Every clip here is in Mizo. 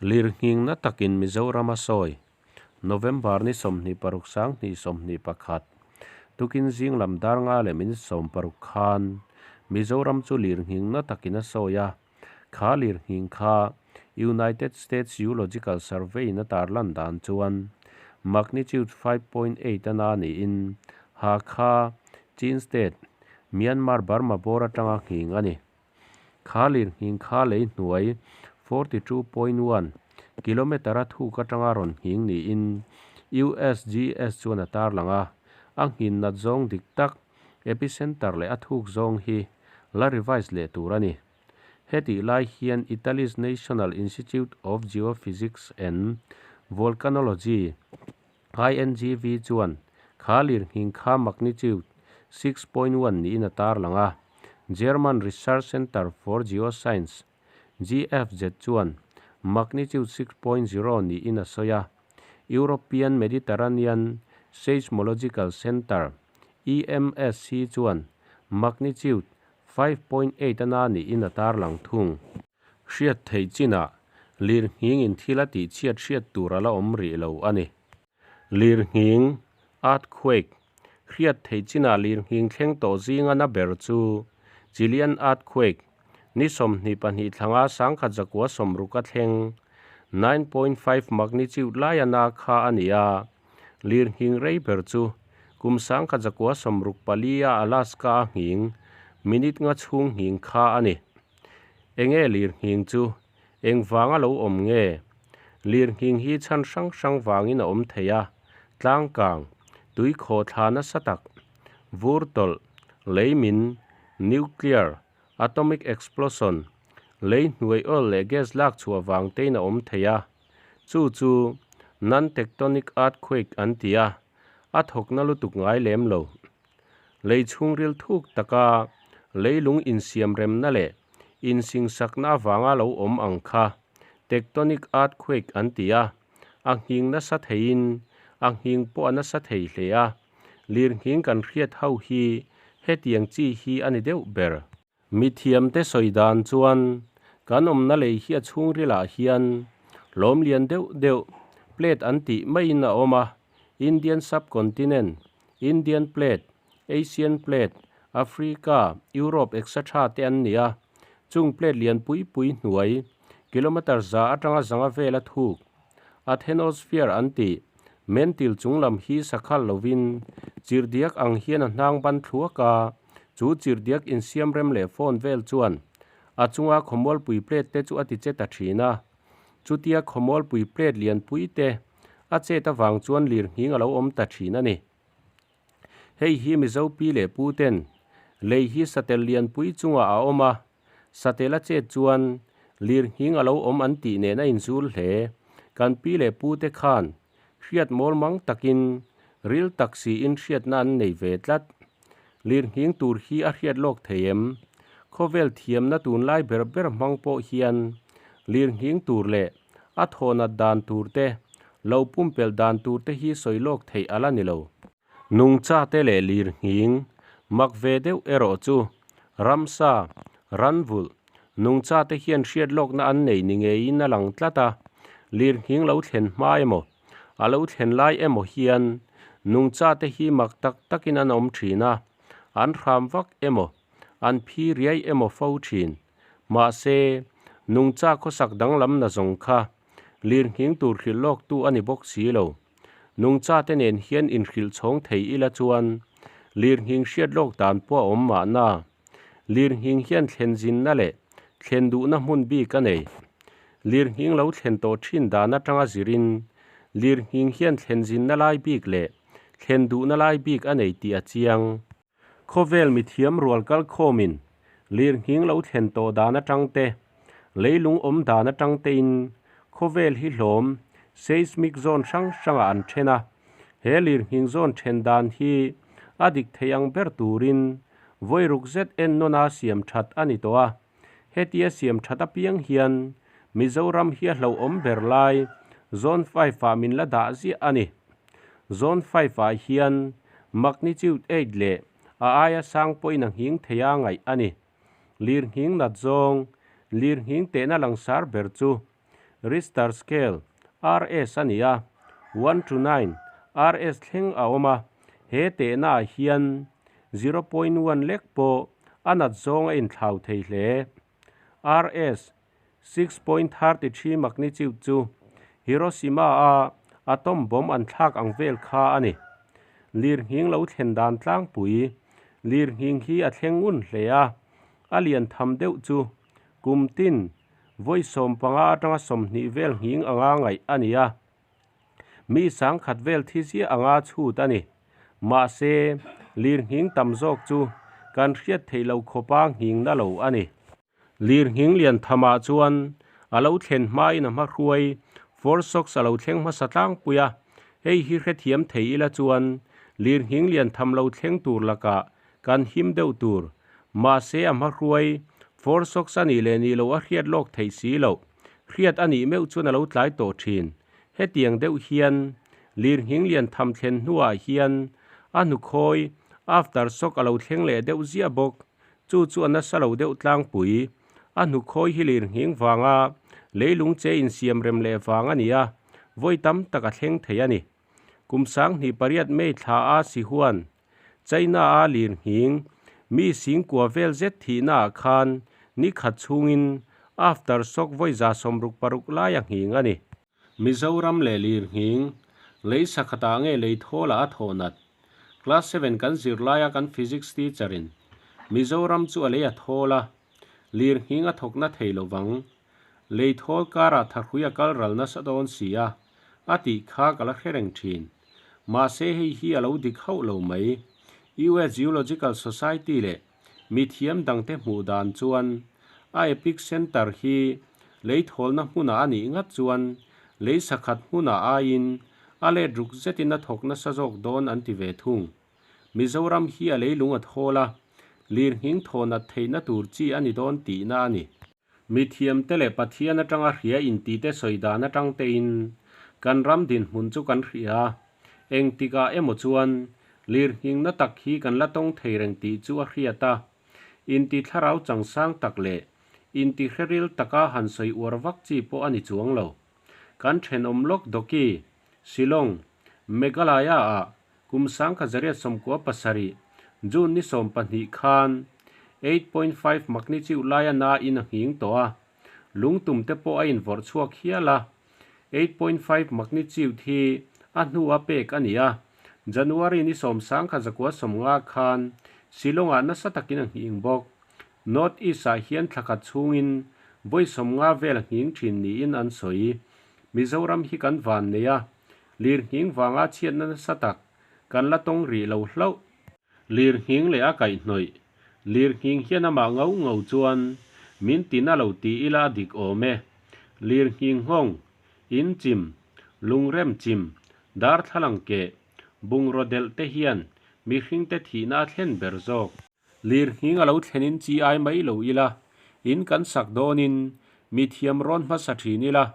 Lirnghingna takin Mizoram a sawi. November ni 26 2021, tukin zing lam dar nga leh minute 60 khan Mizoram chu lirnghingna takin a sawi a. Kha lirnghing kha United States Geological Survey in a tarlan dan chuan magnitude 5.8 a na niin Hakha, Chin State, Myanmar Burma bawr atanga nghing a ni. Kha lirnghing kha lei hnuai 42.1 kilometre a thuk atanga rawn nghing niin USGS chuan a tarlang a, a nghin nat zawng dik tak epicenter leh a thuk zawng hi la revise leh tur a ni. Hetih lai hian Italy's National Institute of Geophysics and Volcanology, INGV, chuan kha lirnghing kha magnitude 6.1 niin a tarlang a, German Research Center for Geoscience, GFZ, chuan magnitude 6.0 niin a sawi a, European Mediterranean Seismological Centre, EMSC, chuan magnitude 5.8 a na niin a tarlang thung. Hriat theih chinah lirnghingin thil a tihchhiat hriat tur a la awm rih lo a ni. Lirnghing, earthquake, hriat theih chinah lirnghing thleng tawh zinga na ber chu Chilean earthquake ni 22 thlanga 1960 a thleng 9.5 magnitude laia na kha a ni a. Lirnghing rei ber chu kum 1964 a Alaska a nghing minute nga chhung nghing kha a ni. Enge lirnghing chu Engvanga lo awm nge? Lirnghing hi chhan hrang hrang vangin a awm thei a, tlangkang, tui khaw thla nasa tak, vur tawlh, lei min, nuclear, atomic explosion, lei hnuai oil leh gas lak chhuah vang tein a awm thei a. Chu chu non-tectonic earthquake an ti a, a thawkna lutuk ngai lem lo. Lei chhungril thuk taka leilung insiamremna leh Insingsakna avanga lo awm ang kha tectonic earthquake an ti a, a nghing nasa theiin a nghing pawh a nasa thei hle a, lirnghing kan hriat ho hi hetiang chi hi a ni deuh ber. Mithiamte sawi dan chuan kan awmna lei hi a chhungrilah hian lawm lian deuh deuh plate an tih maiin a awm a, Indian subcontinent, Indian plate, Asian plate, Africa, Europe etc te an ni a, chung plate lian pui pui hnuai, kilometre za atanga zanga vela thuk, Athenosphere an tih, mentil chung lam hi sakhal lovin chirhdiak ang hian a hnang ban thluak a, chu chirhdiak insiam rem leh phone vel chuan a chunga khawmualpui plate te chu a ti che ta thin a, chutia khawmualpui plate lian pui te a chet avang chuan lirnghing a lo awm ta thin a ni. Hei hi Mizo pi leh pu ten lei hi satel lianpui chungah a awm a, satel a chet chuan lirnghing a lo awm an tih nen a inzul hle. Kan pi leh pu te khan hriat mawl mang takin ril tak siin hriatna an nei ve tlat. Lirnghing tur hi a hriat lawk thei em? Khawvel thiamna tunlai ber ber hmang pawh hian lirnghing tur leh a thawhnat dan tur te, lo pumpelh dan tur te hi sawi lawk theih a la ni lo. Nungcha te leh lirnghing mak ve deuh erawh chu ramsa, ranvulh, nungcha te hian hriat lawkna an nei ni ngeiin a lang tlat a, lirnghing lo thlen hma emaw, a lo thlen lai emaw hian nungcha te hi mak tak takin an awm thin a, an hram vak emaw, an phi riai emaw fo thin. Mahse, nungcha khawsak danglam na zawng kha lirnghing tur hrilh lawktu a ni bawk si lo. Nungcha te nen hian inhrilh chhawng thei ila chuan lirnghing hriat lawk dan pawh a awm mahna. Lirnghing hian thlen zinna leh thlen duhna hmun bik a nei. Lirnghing lo thlen tawh thin dan atanga zirin lirnghing hian thlen zinna lai bik leh thlen duhna lai bik a nei tih a chiang. Khawvel mithiam rual kal khawmin lirnghing lo thlen tawh dan atang te, leilung awm dan atang tein khawvel hi hlawm seismic zone hrang hrangah an then a. He lirnghing zone then dan hi a dik thei ang ber turin vawi ruk zet ennawn a siam that a ni tawh a. Hetia siam that apiang hian Mizoram hi a hlauhawm ber lai zone 5 ah min la dah ziah a ni. Zone 5 ah hian magnitude 8 leh a aia sang pawhin a nghing thei a ngaih a ni. Lirnghing nat zawng, lirnghing tehna langsar ber chu. Richter Scale, RS, a ni a, one to nine, RS, thleng a awm a, he tehnaah hian 0.1 lek pawh a nat zawng a inthlau thei hle. RS, 6.33 magnitude chu Hiroshima-a atom bomb an thlak ang vel kha a ni. Lirnghing lo thlen dan tlangpui, Lirnghing hi a thleng ngun hle a, a lian tham deuh chu kum tin vawi 15 atanga 20 vel nghing anga ngaih a ni a, mi sangkhat vel thi ziah anga chhut a ni. Mahse, lirnghing tam zawk chu kan hriat theih lo khawpa nghing na lo a ni. Lirnghing lian thamah chuan a lo thlen hmain a hmahruai foreshocks a lo thleng hmasa tlangpui a, hei hi hrethiam thei ila chuan lirnghing lian tham lo thleng tur lakah kan him deuh tur. Mahse a hmahruai foreshocks a nih leh nih loh a hriat lawk theih si loh. Hriat a nih meuh chuan a lo tlai tawh thin. Hetiang deuh hian lirnghing lian tham thlen hnuah hian a hnukhawi aftershock a lo thleng leh deuh ziah bawk. Chu chu a nasa lo deuh tlangpui. A hnukhawi hi lirnghing vanga leilung che insiam rem leh vang a ni a, vawi tam tak a thleng thei a ni. Kum 28 May thla a si huan China-a lirnghing mi singkua vel zet thihnaah khan ni khat chhungin aftershock vawi 66 lai a nghing a ni. Mizoram leh lirnghing lei sakhatah nge lei thawlah a thawh nat? Class seven kan zir laia kan physics teacher in Mizoram chu a lei a thawl a, lirnghing a thawk na thei lo vang. Lei thawl karah thahrui a kal ral nasa dawn si a, a tih kha ka la hre reng thin. Mahse hei hi a lo dik hauh lo mai. US Geological Society leh mithiam dangte hmuh dan chuan a epic center hi lei thawlna hmunah a nih ngat chuan lei sakhat hmunah aiin a let ruk zetin a thawk nasa zawk dawn an ti ve thung. Mizoram hi a leilung a thawl a, lirnghing thawnat theihna tur chi a ni dawn tihna a ni. Mithiamte leh Pathian atanga hria intite sawi dan atang tein kan ram dinhmun chu kan hria a, engtikah emaw chuan lirnghingna tak hi kan la tawng thei reng tih chu a hriat a. Inti thlarau changsang tak leh inti hreril taka han sawi uar vak chi pawh a ni chuang lo. Kan thenawm lawk Dawki, Shillong, Meghalaya-ah Kum 1997, June ni 12 khan 8.5 magnitude laia na in a nghing tawh a, lungtum te pawh a invawrh chhuak hial a. 8.5 magnitude hi a hnua pek a ni a, January ni 1990 khan Shillong-ah nasa takin a nghing bawk. North East-ah hian thla khat chhungin vawi 50 vel a nghing thin niin an sawi. Mizoram hi kan van nei a, Lirnghing vanga chhiatna nasa tak kan la tawng rih lo hlauh. Lirnghing leh a kaihhnawih. Lirnghing hian amah ngau ngau chuan min tina lo ti ila a dik awm e. Lirnghing nghawng, in chim, lungrem chim, darthlalang keh, bungraw delh te hian mihringte thihna a thlen ber zawk. Lirnghing a lo thlenin chi ai mai lo ila, in kan sak dawnin mi thiam rawn hmasa thin ila,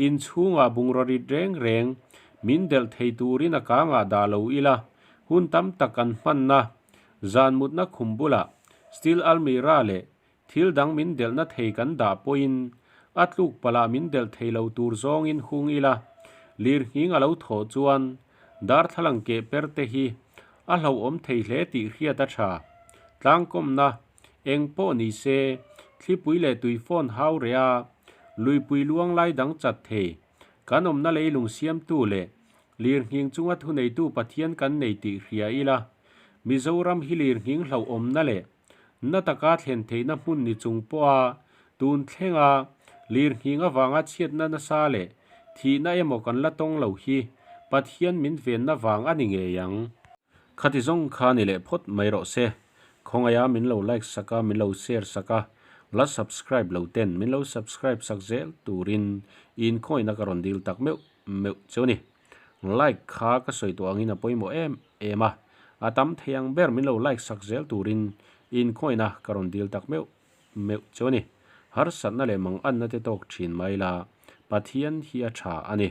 in chhungah bungraw rit reng reng min delh thei turin a kangah dah lo ila, hun tam tak kan hmanna, zan mutna khum bulah steel almirah leh thil dang min delhna thei kan dah pawhin a tluk palh ah min delh thei lo tur zawngin hung ila, lirnghing a lo thawh chuan darthlalang keh per te hi A hlauhawm thei hle tih hriat a tha. Tlangkawmna, eng pawh ni se, thlipui leh tui phone hau reh a, luipui luang lai dang chat thei. Kan awmna leilung siamtu leh lirnghing chunga thuneitu Pathian kan nei tih hria ila, Mizoram hi lirnghing hlauhawmna leh na taka thlen theihna hmun ni chung pawha tun thlenga lirnghing avanga chhiatna nasa leh thihna emaw kan la tawng lo hi Pathian min venna vang a ni ngei ang. Khati zawng kha ni leh phawt mai rawh se. Khawngaia min lo like sak a, min lo share sak a, la subscribe lo ten min lo subscribe sak zel turin inkhawihna ka rawn dil tak meuh meuh cheu ni. Like kha ka sawi tawh angin a pawimawh em em a, a tam thei ang ber min lo like sak zel turin inkhawihna ka rawn dil tak meuh meuh chu a ni. Harsatna leh manganna te tawk thin mai la, Pathian hi a tha a ni.